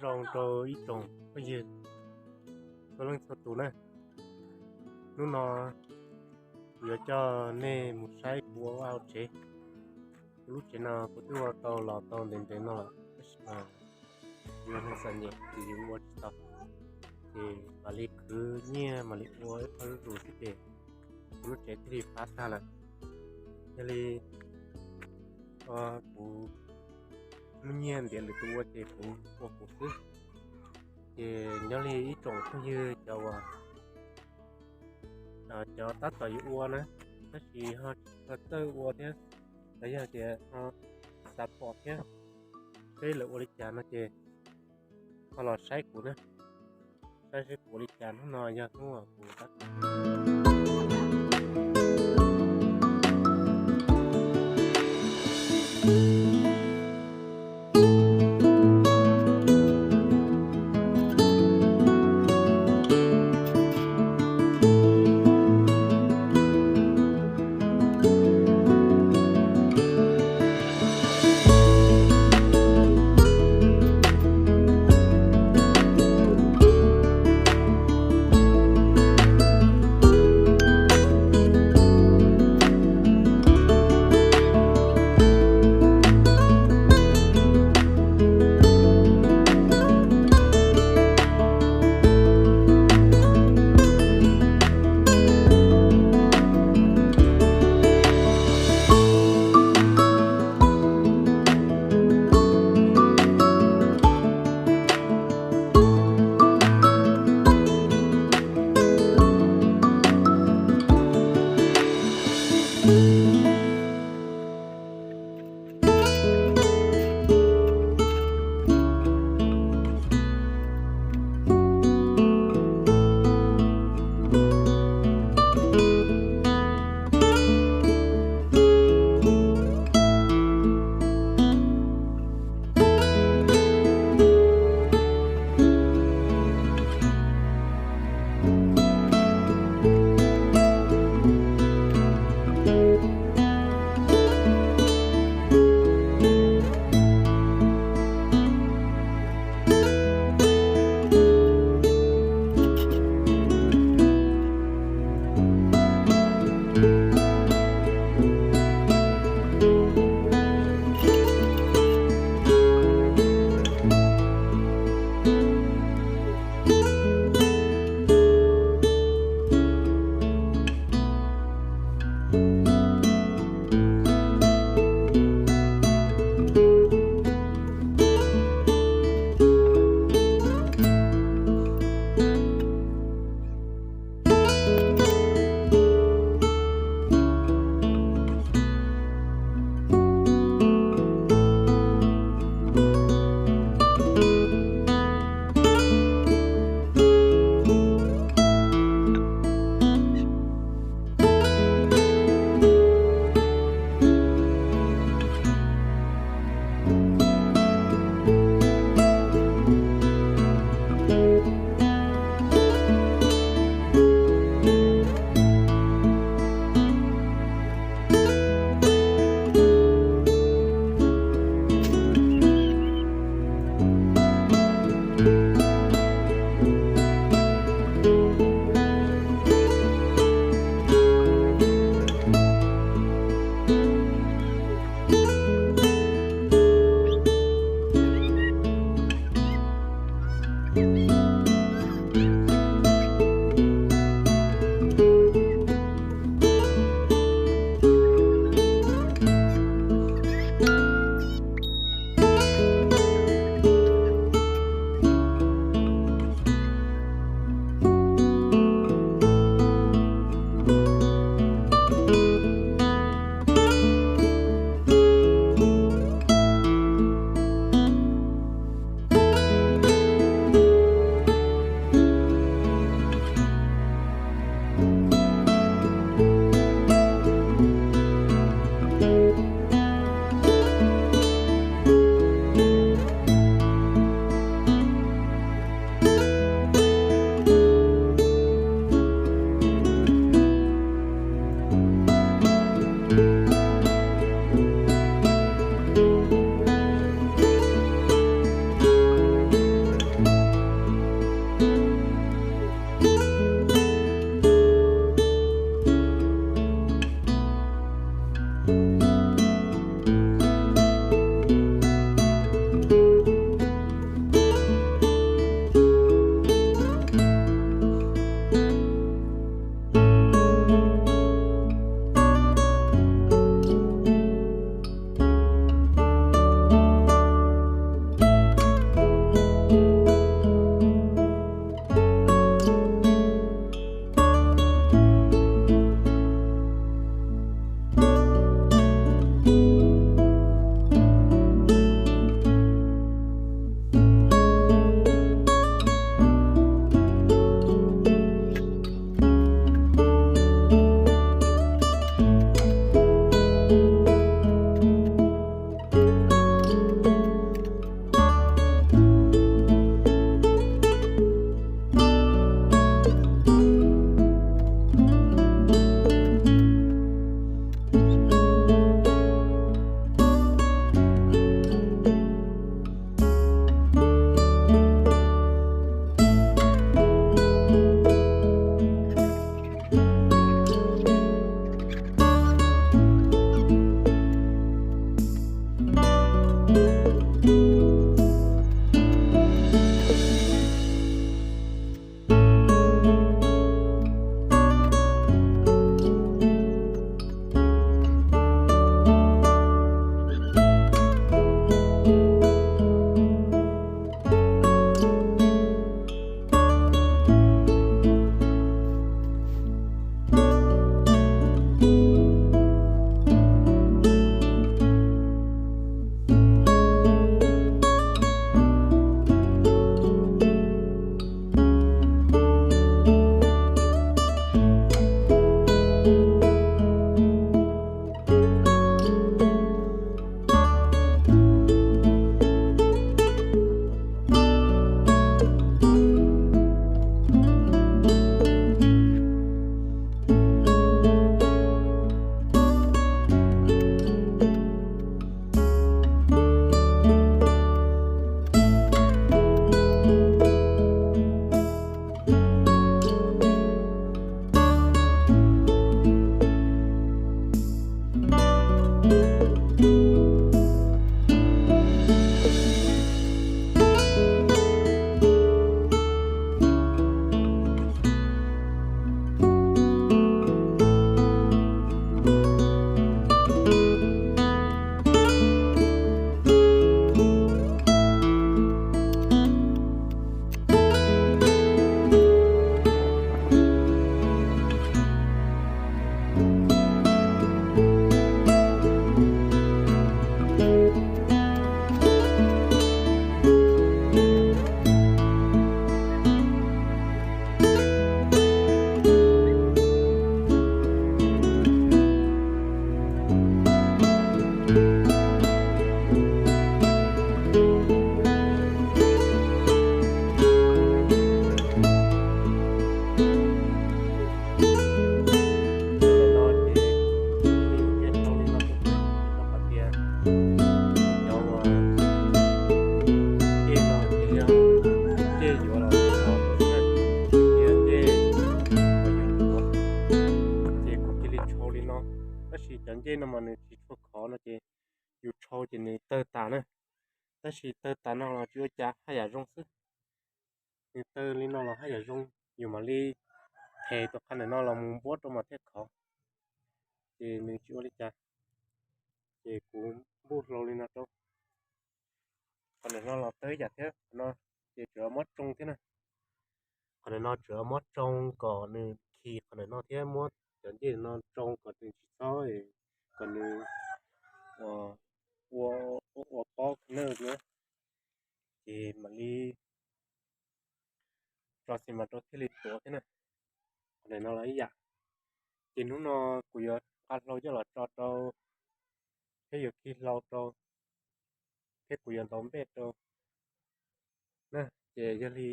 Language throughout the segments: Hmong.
Zoo rau ib tsoom phooj ywg txhua leej txhua tus na. Hnub no kuv yuav coj nej mus saib kuv ua vaj ua tsev. Kuv lub tsev no kuv twb ua tau los tau ntev ntev no lawm, tab sis mas yog neeg txom nyem ces yus ua tsis tau, ces mam li khwv nyiaj mam li ua ib qho zuj zus xwb ces kuv lub tsev thiaj li pab tag lawm. Yog li kuv muaj nyiaj ntiav lwm tus ua ces kuv ua kuv xwb. Ces nyob li ib tsoom phooj ywg cov uas cov tab tom yuav ua na, tab sis ho tsis txawj ua thiab, los yog tias ho xav pom thiab seb lawv ua li cas no ces ho los saib kuv na, saib seb kuv ua li cas. Hnub no yog hnub uas kuv tab cov ncej no mas nws tsis tshua khov no ces yus tshau ces nws tawg tas na. Tab sis tawg tas no los tsis ua cas, haj yam zoo xwb. Nws tawg li no los haj yam zoo, yus mam li phem tus qhov ntawm no los mus npuab rau mas thiaj khov. Ces nws tsis ua li cas, ces kuv npuj hlau li no rau. Qhov ntawm no los tawg ib yam thiab no, ces tsuas muab tsoo thiab na. Qhov ntawm no tsuas muab tsoo kom nws khi qhov ntawm no thiab muab cov ncej no tsoo kom nws tsis txhob, kom nws ua, ua, ua pob kawg na. Ces mam li tso xi mas rau thiaj li tuav thiab na. Qhov ntawm no los ib yam. Ces hnub no kuv yuav nqa hlau coj los tso rau thiab yuav khi hlau rau thiab kuv yuav ntaus npej rau na. Ces yog li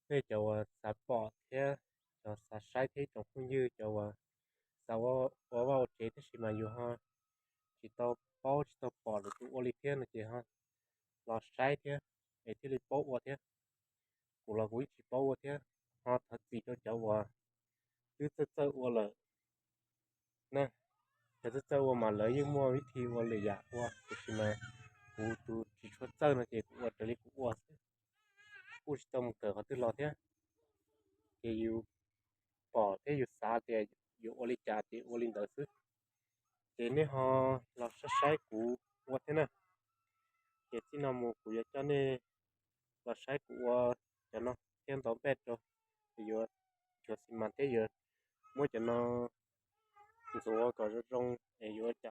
nej cov uas xav pom thiab cov xav saib thiab ib tsoom phooj ywg cov uas xav ua vaj ua tsev tab sis mas yus ho tsis tau paub tsis tau pom lwm tus ua li thiab no ces ho los saib thiab es thiaj li paub ua thiab. Kuv los kuv yeej tsis paub ua thiab, ho thov txim rau cov uas twb txawj txawj ua lawm na. Cov txawj txawj ua mas lawv yeej muaj vib thi ua lwm yam ua, tiam sis mas kuv tus tsis tshua txawj no ces kuv ua raws li kuv ua xwb, kuj tsis tau mus kawm qhov twg los thiab. Ces yus pom thiab yus xav tias yuav ua li cas ces ua li ntawd xwb. Ces nej ho los saib saib kuv ua thiab na. Ces txij no mus kuv yuav coj nej los saib kuv ua cov no thiab ntaus npej rau, ces yuav nchuav xi mas thiab yuav muab cov no ntxuav kom zoo zoo es yuav ua cas